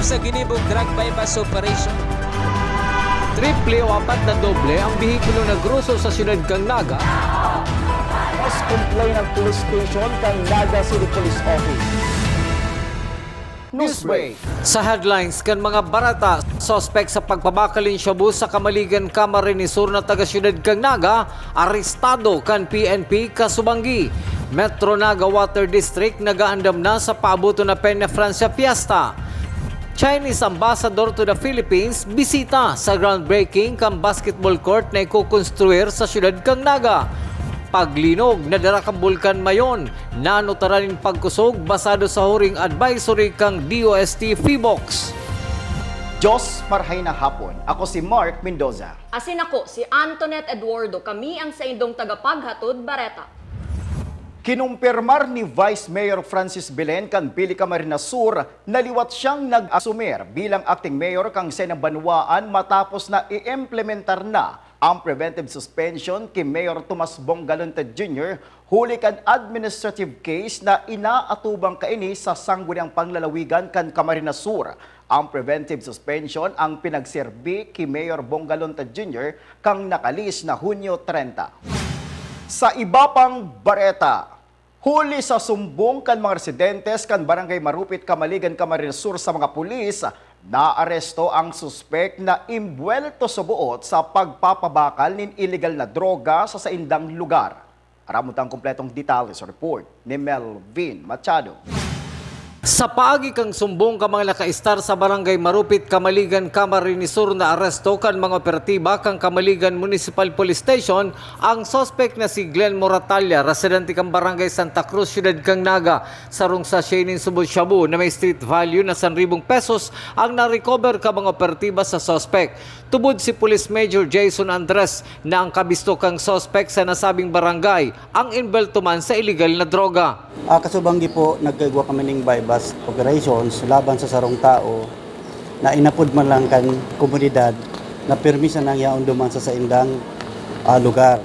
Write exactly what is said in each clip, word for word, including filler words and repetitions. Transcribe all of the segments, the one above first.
Sa ginibong drug buy-bust operation. Triple o apat na doble ang behikulo na groso sa siyudad kan Naga. Mas complain ang police station kan Naga City Police Office. Newsbreak. Sa headlines kan mga bareta, suspek sa pagpabakal nin shabu sa Kamaligan, Camarines Sur na taga-siyudad kan Naga, arestado kan P N P kasubanggi. Metro Naga Water District nagaandam na sa paaboton na Peña Francia Fiesta. Chinese Ambassador to the Philippines bisita sa groundbreaking kan basketball court na ikokonstruir sa siyudad kan Naga. Paglinog, nadara kan Bulkan Mayon, nanutaran nin pagkusog basado sa huring advisory kan D O S T PHIVOLCS. Diyos, marhay na hapon. Ako si Mark Mendoza. Asin ako si Antoinette Eduardo, kami ang saindong tagapaghatod bareta. Kinumpirmar ni Vice Mayor Francis Belen kan Bili Camarines Sur na liwat siyang nag-asumer bilang acting mayor kan saindang banwaan matapos na i-implementar na ang preventive suspension ki Mayor Tomas Bongalonta Junior huli kan administrative case na inaatubang kaini sa Sangguniang Panglalawigan kan Camarines Sur. Ang preventive suspension ang pinagserbi ki Mayor Bongalonta Junior kan nakalis na Hunyo trenta. Sa iba pang bareta, huli sa sumbong kan mga residentes kan Barangay Marupit, Camaligan, Camarines Sur sa mga pulis, naaresto ang suspek na imbuwelto sa buot sa pagpapabakal nin iligal na droga sa saindang lugar. Aramon ta an kompletong detalye sa report ni Melvin Machado. Sa paagi kan sumbong kan mga nakaistar sa Barangay Marupit, Camaligan, Camarines Sur, naaresto kan mga operatiba kan Camaligan Municipal Police Station ang suspek na si Glenn Moratalla, residente kan Barangay Santa Cruz, Siyudad kan Naga. Sarong sachet nin subot shabu na may street value na sanribong pesos ang na-recover kan mga operatiba sa suspek. Tubod si Police Major Jason Andres na ang kabisto kan suspek sa nasabing barangay ang imbuwelto man sa iligal na droga. Ah, kasubanggi po, nagkaigwa kami ning buy-bust operations laban sa sarong tao na inapod man lang kan komunidad na pirmi sanang yaon duman sa saindang, ah, lugar.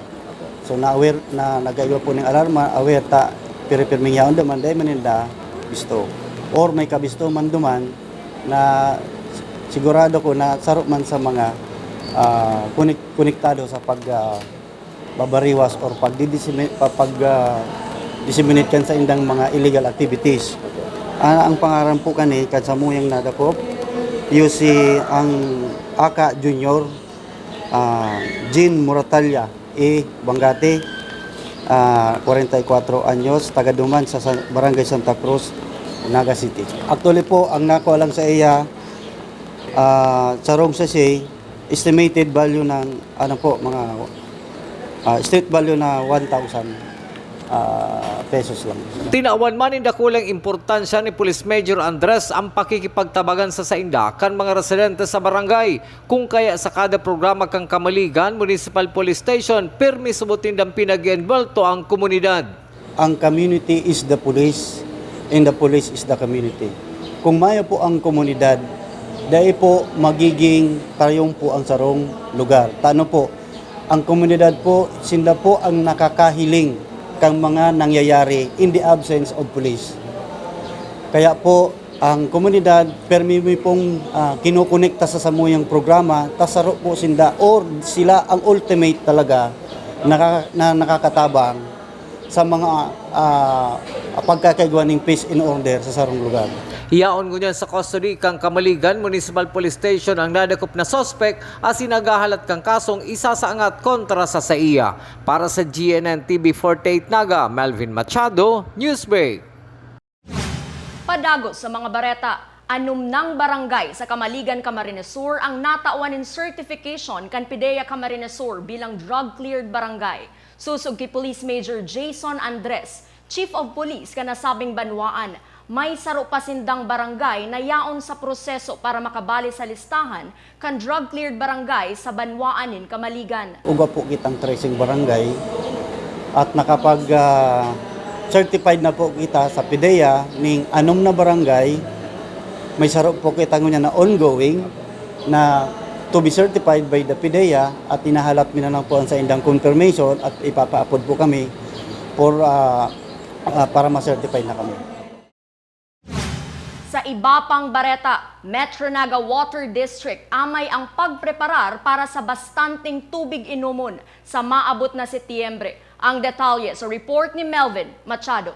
So, na-aware na nagkaigwa po ning alarma, aware ta pirmi-pirming yaon duman, dai man ninda bisto. Or may kabisto man duman na sigurado ko na saro man sa mga, ah, konek-, konektado sa pag, ah, babariwas or pagdidisemi-, pa-, pag, ah, disseminate kan saindang mga illegal activities. Ah, ang pangaran po kani kan samuyang nadakop, iyo si ang Aka Junior, ah, Jean Moratalla, E. Bangati, ah, kwarenta y kwatro anyos, taga Duman sa San-, Barangay Santa Cruz, Naga City. Actually po, ang nakuha lang sa iya, ah, sarong sachet, estimated value ng, ano po, mga, ah, street value na one thousand, ah, pesos lang. Tinawan man nin dakulang importansya ni Police Major Andres ang pakikipagtabagan sa sainda kan mga residente sa barangay. Kung kaya sa kada programa kan Camaligan Municipal Police Station, pirmi subot nindang pinag-eenbuwelto ang komunidad. Ang community is the police, and the police is the community. Kung mayo po ang komunidad, dai po magiging tarayong po ang sarong lugar. Tano po, ang komunidad po, sinda po ang nakakahiling kang mga nangyayari in the absence of police. Kaya po, ang komunidad, permi mi pong, ah, kinokonekta sa samuyang programa, ta saro po sinda or sila ang ultimate talaga naka-, na nakakatabang sa mga, ah, pagkakaigwa ning peace and order sa sarong lugar. Yaon ngunyan sa custody kan Camaligan Municipal Police Station ang nadakop na suspek asin naghahalat kan kasong isasaangat kontra sa saiya. Para sa G N N T V forty-eight Naga, Melvin Machado, Newsbreak. Padagos sa mga bareta, anom nang barangay sa Camaligan, Camarines Sur ang natawan nin certification kan PDEA Camarines Sur bilang drug-cleared barangay. Sosog ki Police Major Jason Andres, Chief of Police kan nasabing banwaan, may saro pa sindang barangay na yaon sa proseso para makabali sa listahan kan drug-cleared barangay sa banwaan nin Camaligan. Ugwa po kitang tracing barangay at nakapag, ah, certified na po kita sa PDEA ning anom na barangay. May saro po kita ngunyan na ongoing na to be certified by the PDEA at hinahalat mi na lang po ang saindang confirmation at ipapaapod po kami for, ah, ah, para ma-certify na kami. Sa iba pang bareta, Metro Naga Water District amay ang pagpreparar para sa bastanteng tubig inomon sa maabot na Setyembre. Ang detalye sa report ni Melvin Machado.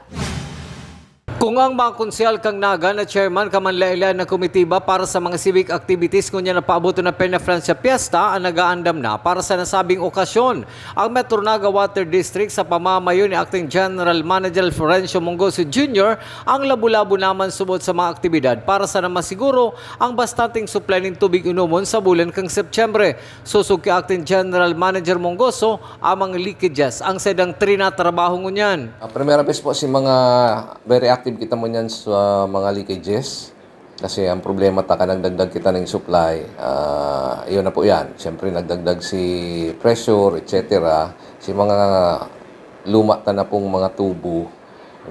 Kung ang mga konsehal kan Naga na chairman kan manlaen-laen na komitiba para sa mga civic activities ngunyan na paabot na Perna Francia Fiesta ang nag-aandam na para sa nasabing okasyon, ang Metro Naga Water District sa pamamayo ni Acting General Manager Florencio Mongoso Junior ang labo-labo naman subot sa mga aktibidad para sana masiguro ang bastanteng supply nin tubig inomon sa bulan kan Setyembre. Sosog ki Acting General Manager Mongoso, ang mga leakages ang saindang trinatrabaho ngunyan. Ah, primera vez po si mga very active kita ngunyan sa mga leakages. Kasi ang problema ta, kan nagdagdag kita ning supply, ah, iyon na po yan. Siyempre, nagdagdag si pressure, et cetera. Si mga luma ta na pong mga tubo,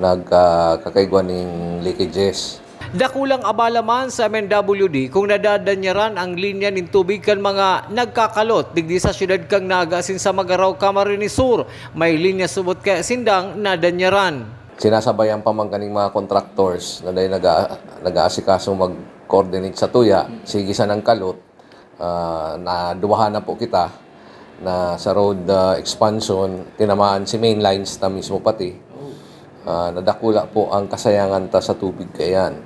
nagkakaigwa ning leakages. Dakulang abala man sa M N W D kung nadadanyaran ang linya nin tubig kan mga nagkakalot digdi sa siyudad kan Naga asin sa Magarao, Camarines Sur. May linya subot kaya sindang nadanyaran. Sinasabayan pa man kaning mga contractors na dahil naga-, nag-aasikaso mag-coordinate sa tuya, sige sanang kalot, ah, naduwahan na po kita na sa road, ah, expansion, tinamaan si main lines ta mismo pati. Ah, nadakula po ang kasayangan ta sa tubig kaiyan.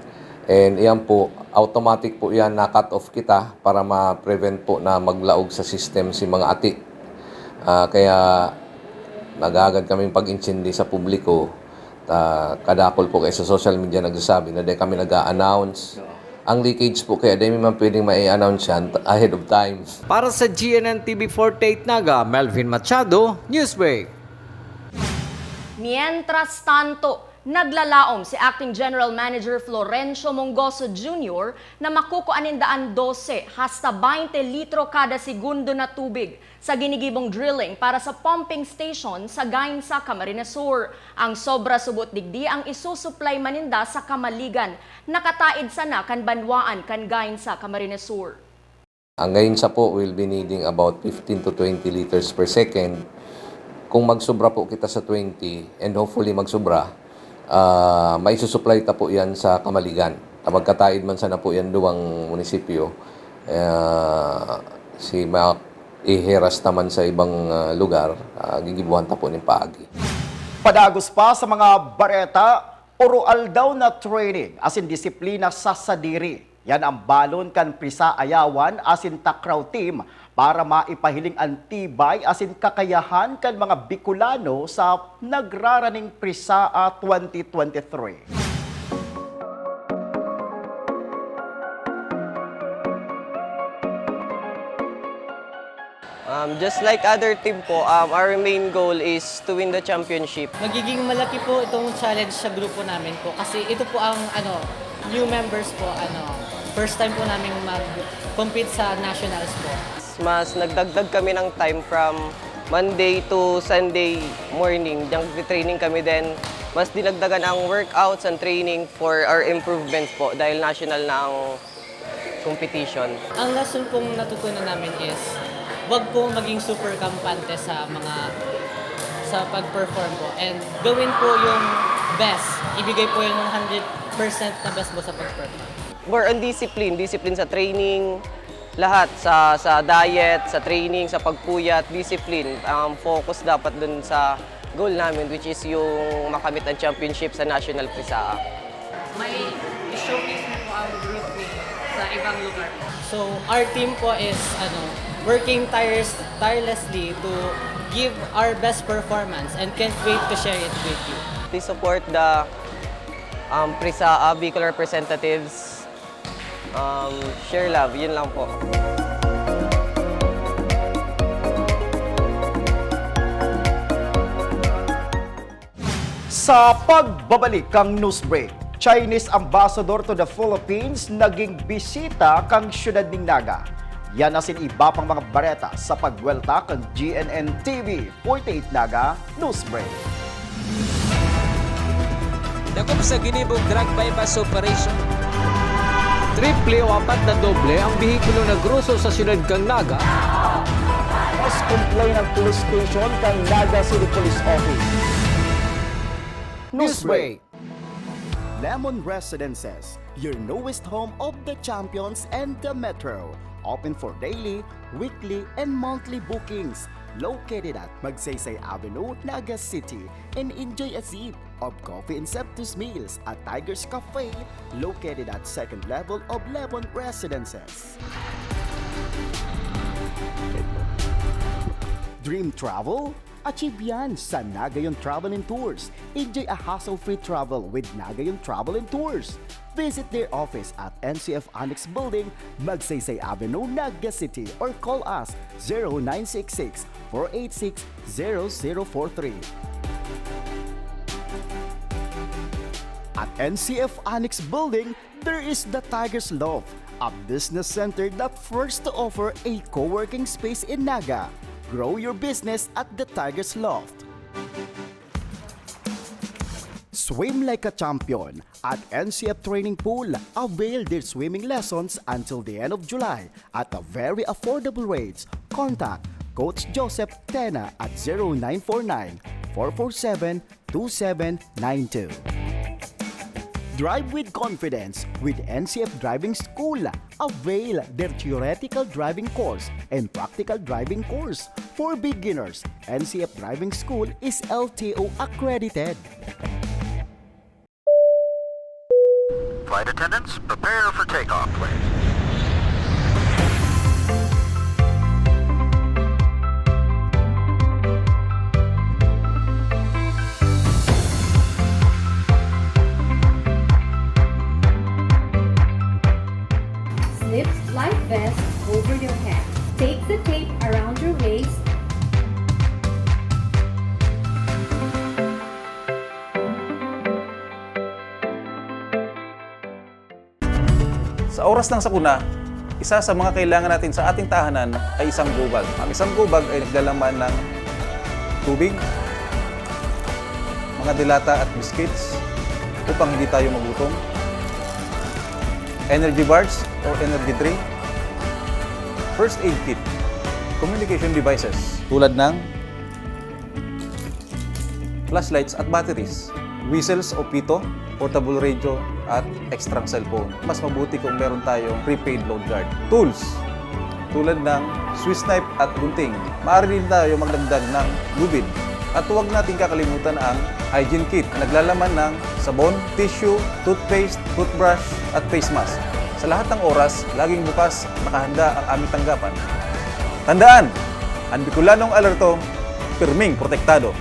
And iyan po, automatic po iyan na-cut off kita para ma-prevent po na maglaog sa system si mga ati. Ah, kaya naghahagad kaming pag-intindi sa publiko. Ta, kadakul po kayo sa social media nagsasabi na dai kami nag-a-announce. Ang leakage po kaya dai mi man pwedeng mai-announce yan ahead of time. Para sa G N N T V forty-eight Naga, Melvin Machado, Newsbreak. Mientras tanto, naglalaom si Acting General Manager Florencio Mongoso Junior na makukua ninda an dose hasta baynte litro kada segundo na tubig sa ginigibong drilling para sa pumping station sa Gainsa, Camarines Sur. Ang sobra subot digdi ang isusuplay man ninda sa Camaligan, nakataid sana kan banwaan kan Gainsa, Camarines Sur. Ang Gainsa po will be needing about fifteen to twenty liters per second. Kung magsubra po kita sa twenty, and hopefully magsubra, ah, maisusupply ta po yan sa Camaligan. Ta magkataid man sana po yan duwang munisipyo, ah, si ma-, iheras ta man sa ibang, ah, lugar, ah, gigibuhan ta po nin paagi. Padagos pa sa mga bareta, oroaldaw na training asin disiplina sa sadiri. Yan ang balon kan Prisa Ayawan asin Takraw Team para maipahiling an tibay asin kakayahan kan mga Bicolano sa nagraraning Prisaa twenty twenty-three. Um, just like other team po, um, our main goal is to win the championship. Magiging malaki po itong challenge sa grupo namin po kasi ito po ang ano, new members po, ano, first time po namin mag-compete sa nationals po. Mas nagdagdag kami ng time from Monday to Sunday morning. Diyan nagte-training kami, then mas dinagdagan ang workouts and training for our improvements po dahil national na ang competition. Ang lesson pong natutunan namin is wag po maging super kampante sa mga sa pag-perform po and gawin po yung best. Ibigay po yung one hundred percent na best mo sa pag-perform. More on discipline, discipline sa training, lahat sa sa diet, sa training, sa pagpuyat, discipline. Ang focus dapat dun sa goal namin, which is yung makamit ang championship sa National Prisaa. May i-showcase niyo po ang group niyo sa ibang lugar po. So, our team po is ano, working tires tirelessly to give our best performance and can't wait to share it with you. Please support the um, Prisaa Bicol representatives. Um, share love, yun lang po. Sa pagbabalik kan news break, Chinese ambassador to the Philippines naging bisita kan siyudad nin Naga. Yan asin iba pang mga bareta sa pagwelta kan G N N T V forty-eight Naga News Break. Dakop sa ginibong drug buy-bust operation. Triple o apat na doble ang behikulo na groso sa siyudad kan Naga. Mas complain ang police station kan Naga City Police Office. Newsbreak. Lemon Residences, your newest home of the champions and the metro. Open for daily, weekly, and monthly bookings. Located at Magsaysay Avenue, Naga City, and enjoy a sip of coffee and sumptuous meals at Tiger's Cafe, located at second level of Lemon Residences. Dream travel? Achieve yan sa Nagayon Travel and Tours. Enjoy a hassle-free travel with Nagayon Travel and Tours. Visit their office at N C F Annex Building, Magsaysay Avenue, Naga City, or call us zero nine six six, four eight six, zero zero four three. At N C F Annex Building, there is the Tiger's Loft, a business center that first to offer a co-working space in Naga. Grow your business at the Tiger's Loft. Swim like a champion at N C F Training Pool. Avail their swimming lessons until the end of July at a very affordable rates. Contact Coach Joseph Tena at zero nine four nine, four four seven, two seven nine two. Drive with confidence with N C F Driving School. Avail their theoretical driving course and practical driving course. For beginners, N C F Driving School is L T O accredited. Flight attendants, prepare for takeoff, please. Slip life vest over your head. Take the tape around your waist. Sa oras ng sakuna, isa sa mga kailangan natin sa ating tahanan ay isang gubag. Ang isang gubag ay naglalaman ng tubig, mga delata at biscuits upang hindi tayo magutom, energy bars or energy drink, first aid kit, communication devices tulad ng flashlights at batteries, whistles o pito, portable radio, at extrang cellphone. Mas mabuti kung meron tayong prepaid load guard. Tools, tulad ng Swiss knife at gunting. Maaari din tayo magdagdag ng lubid. At huwag nating kakalimutan ang hygiene kit na naglalaman ng sabon, tissue, toothpaste, toothbrush, at face mask. Sa lahat ng oras, laging bukas, nakahanda ang aming tanggapan. Tandaan, ang Bicolanong alerto, pirming protektado.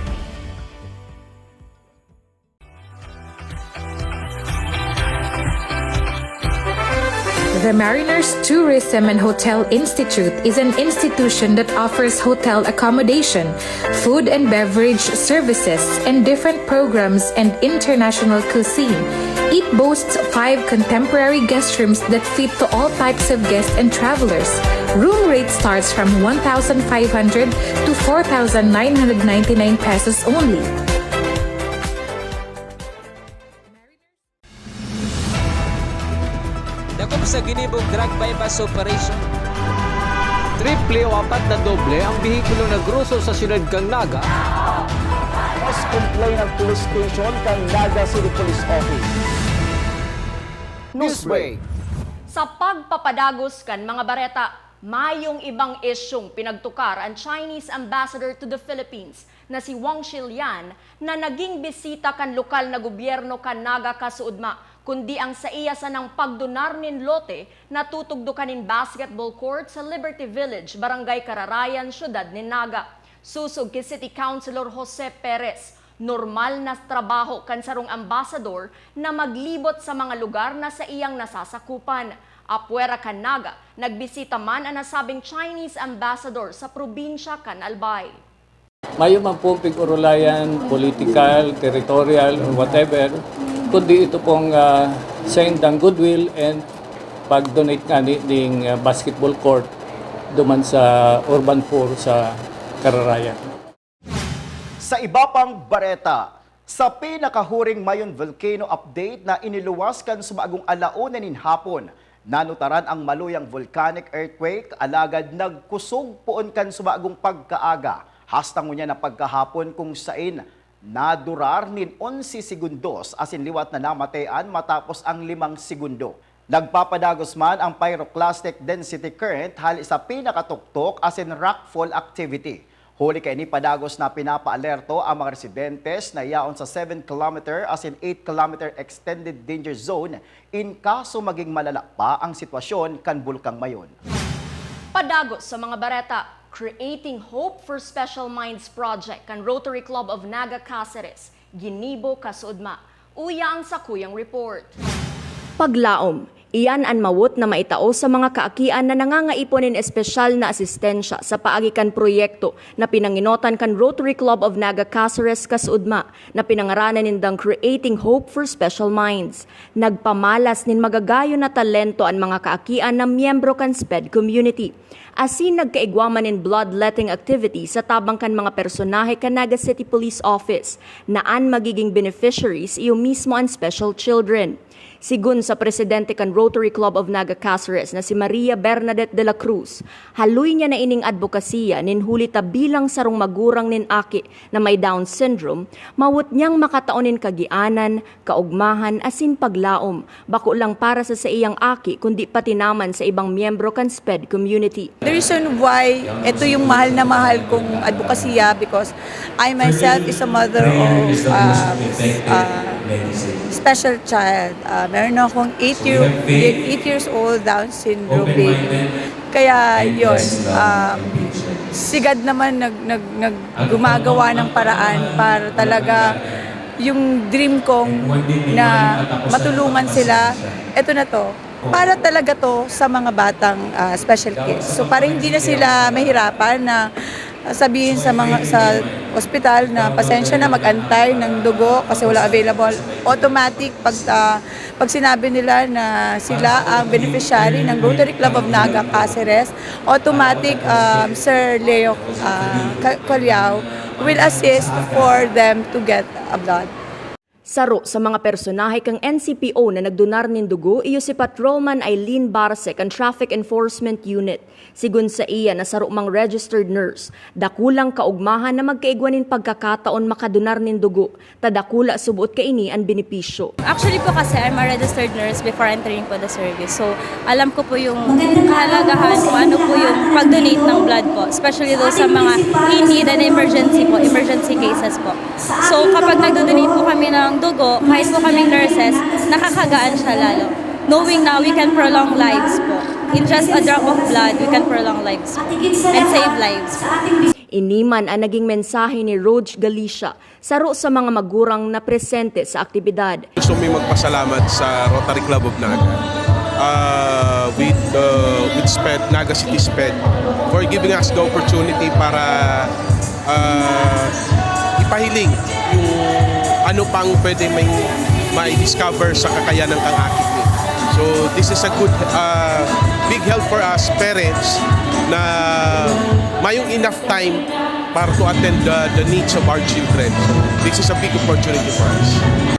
The Mariners Tourism and Hotel Institute is an institution that offers hotel accommodation, food and beverage services, and different programs and international cuisine. It boasts five contemporary guest rooms that fit to all types of guests and travelers. Room rate starts from one thousand five hundred to four thousand nine hundred ninety-nine pesos only. Dakop sa ginibong drug buy-bust operation. Triple o apat na doble ang behikulo na groso sa siyudad kan Naga. Mas complain ang police station kan Naga City Police Office. Newsbreak. Sa pagpapadagos kan mga bareta, mayong ibang isyung pinagtukar an Chinese ambassador to the Philippines na si Wang Shilian na naging bisita kan lokal na gobyerno kan Naga kasuodma, kundi ang saiya sanang pagdonar nin lote na tutugdokan nin basketball court sa Liberty Village, Barangay Kararayan, siyudad nin Naga. Sosog ki City Councilor Jose Perez, normal na trabaho kan sarong ambasador na maglibot sa mga lugar na saiyang nasasakupan. Apwera kan Naga, nagbisita man an nasabing Chinese ambassador sa probinsya kan Albay. Mayo man pong pig-urulayan, political, territorial, or whatever, kundi ito pong, ah, sign ng goodwill and pag-donate nga ni, ning, ah, basketball court duman sa Urban Four sa Kararayan. Sa iba pang bareta, sa pinakahuring Mayon Volcano update na iniluwas kan subagong ala una nin hapon, nanutaran ang maluyang volcanic earthquake, alagad nagkusog poon kan subagong pagkaaga, hasta ngunyan na pagkahapon, kung sain Nadurar nin onse segundos asin liwat na namatayan matapos ang limang segundo. Nagpapadagos man ang pyroclastic density current hali sa pinakatuktok asin rockfall activity. Huli kaini, padagos na pinapaalerto ang mga residentes na yaon sa seven kilometer asin eight kilometer extended danger zone in kaso maging malala pa ang sitwasyon kan Bulkang Mayon. Padagos sa mga bareta. Creating Hope for Special Minds Project kan Rotary Club of Naga Caceres, ginibo kasuodma. Uya ang sakuyang report. Paglaom, iyan an mawot na maitao sa mga kaakian na nangangaipo nin espesyal na asistensya sa paagi kan proyekto na pinanginotan kan Rotary Club of Naga Caceres kasuodma, na pinangaranan nindang Creating Hope for Special Minds. Nagpamalas nin magagayon na talento an mga kaakian na miyembro kan SPED community. Asin nagkaigwa man nin bloodletting activity sa tabang kan mga personahe kan Naga City Police Office, na an magiging beneficiaries iyo mismo an special children. Sigon sa presidente kan Rotary Club of Naga Caceres na si Maria Bernadette de la Cruz, haloy niya na ining adbokasiya nin huli ta bilang sarong magurang nin aki na may Down syndrome, mawot niyang makatao nin kagianan, kaogmahan asin paglaom, bako lang para sa saiyang aki kundi pati naman sa ibang miyembro kan SPED community. The reason why ito yung mahal na mahal kong advokasya, because I myself is a mother of uh, uh, special child. Uh, meron akong eight, year, eight years old Down syndrome baby. Kaya yun, um, si God naman nag, nag, nag, gumagawa ng paraan para talaga yung dream kong na matulungan sila, eto na to. Para talaga to sa mga batang ah, special kids. So para hindi na sila mahirapan na sabihin sa mga sa ospital na pasensya na, mag-antay ng dugo kasi wala available. Automatic pag ah, pag sinabi nila na sila ang beneficiary ng Rotary Club of Naga Caceres, automatic um, Sir Leo uh, Coliao will assist for them to get a blood. Saro sa mga personahe kan N C P O na nagdonar nin dugo iyo si Patrolman Eileen Barce kan Traffic Enforcement Unit. Sigon sa iya na saro mang registered nurse, dakulang kaogmahan na magkaigwa nin pagkakataon makadonar nin dugo, ta dakula suboot kaini an benepisyo. Actually po kasi, I'm a registered nurse before entering po the service. So, alam ko po yung kahalagahan o ano po yung pag-donate ng blood po, especially those sa mga in need and emergency po, emergency cases po. So kapag nagdo-donate po kami ng dugo, kahit po kaming nurses, nakakagaan siya lalo. Knowing na we can prolong lives po. In just a drop of blood, we can prolong lives po. And save lives po. Ini man ang naging mensahe ni Rog Galicia, saro sa mga magurang na presente sa aktibidad. Gusto mi magpasalamat sa Rotary Club of Naga uh, with, uh, with SPED, Naga City SPED, for giving us the opportunity para uh, ipahiling yung ano pang pwede may mai-discover sa kakayanan kang akit ni. So this is a good uh, big help for us parents na mayong enough time para to attend the, the needs of our children. So this is a big opportunity for us.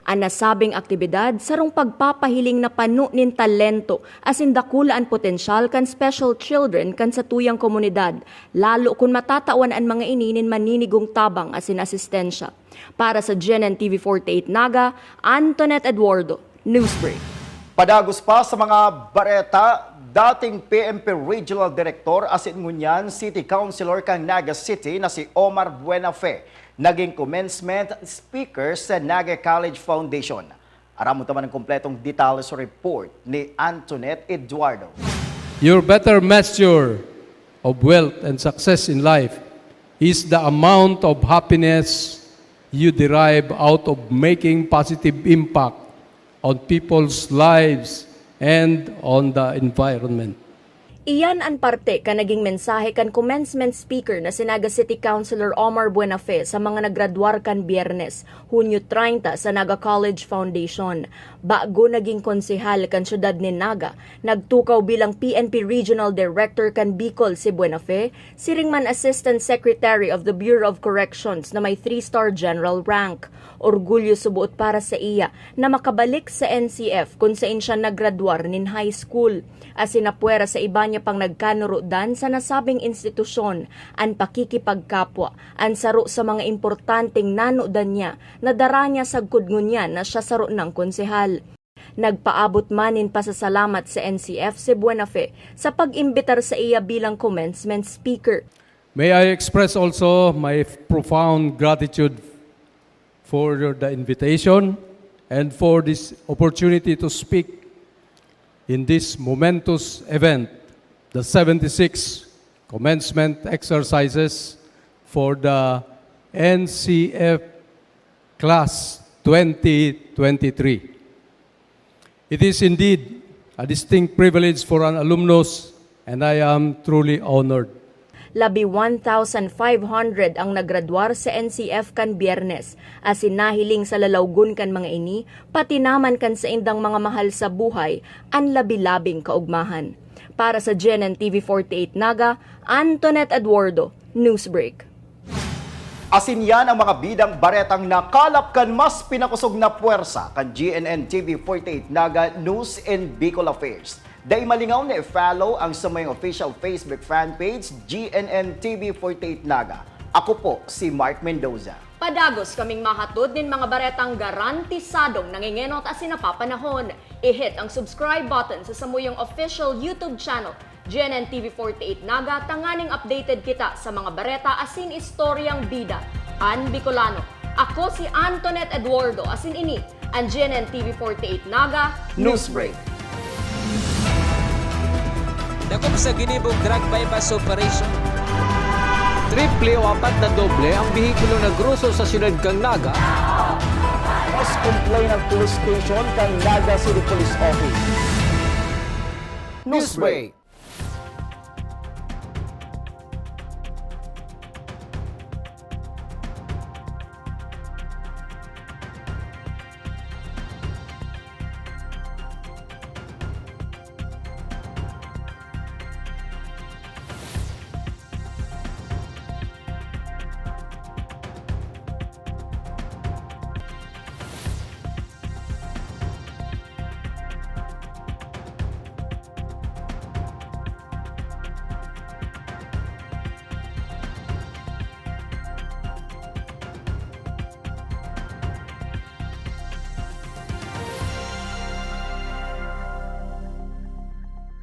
An nasabing aktibidad sarong pagpapahiling na pano nin talento asin dakula an potensyal kan special children kan satuyang komunidad, lalo kun matatawan an mga ini nin maninigong tabang asin asistensya. Para sa G N N T V forty-eight Naga, Antoinette Eduardo, Newsbreak. Padagos pa sa mga bareta, dating P N P Regional Director asin ngunyan City Councilor kan Naga City na si Omar Buenafe naging commencement speaker sa Naga College Foundation. Aramon ta man an kompletong detalye sa report ni Antoinette Eduardo. Your better measure of wealth and success in life is the amount of happiness you derive out of making positive impact on people's lives and on the environment. Iyan an parte kan naging mensahe kan commencement speaker na si Naga City Councilor Omar Buenafe sa mga naggraduar kan Biyernes, Hunyo treinta, sa Naga College Foundation. Bago naging konsehal kan siyudad nin Naga, nagtukaw bilang P N P Regional Director kan Bicol si Buenafe, siring man Assistant Secretary of the Bureau of Corrections na may three-star general rank. Orgulyo suboot para sa iya na makabalik sa N C F kun saen siya naggraduar nin high school, asin napwera sa iba niya pang nagkanurodan sa nasabing institusyon an pakikipagkapwa, an saro sa mga importanteng nanudan niya na dara niya sagkod ngunyan na siya saro nang konsehal. Nagpaabot man nin pasasalamat sa N C F si Buenafe sa pag-imbitar saiya bilang commencement speaker. May I express also my profound gratitude for the invitation and for this opportunity to speak in this momentous event, the seventy-six commencement exercises for the N C F class twenty twenty-three. It is indeed a distinct privilege for an alumnus, and I am truly honored. Labi one thousand five hundred ang nagradwar sa N C F kan Biyernes, asin nahiling sa lalawgon kan mga ini, pati naman kan saindang mga mahal sa buhay, an labi-labing kaugmahan. Para sa G N N T V forty-eight Naga, Antoinette Eduardo, Newsbreak. Asin yan ang mga bidang baretang nakalap kan mas pinakosog na puwersa kan G N N T V forty-eight Naga News and Bicol Affairs. Dai malingaw na i-follow ang samuyang official Facebook fan page, G N N T V forty-eight Naga. Ako po si Mark Mendoza. Padagos kaming mahatod nin mga baretang garantisadong nangengenot asin napapanahon. I-hit ang subscribe button sa samuyang official YouTube channel, G N N T V forty-eight Naga, tanganing updated kita sa mga bareta asin istoryang bida an Bicolano. Ako si Antoinette Eduardo, asin ini an G N N T V forty-eight Naga Newsbreak. Dakop sa ginibong drug buy-bust operation. Triple o apat na doble ang behikulo na groso sa siyudad kan Naga. Mas complain ang police station kan Naga City Police Office. Newsbreak.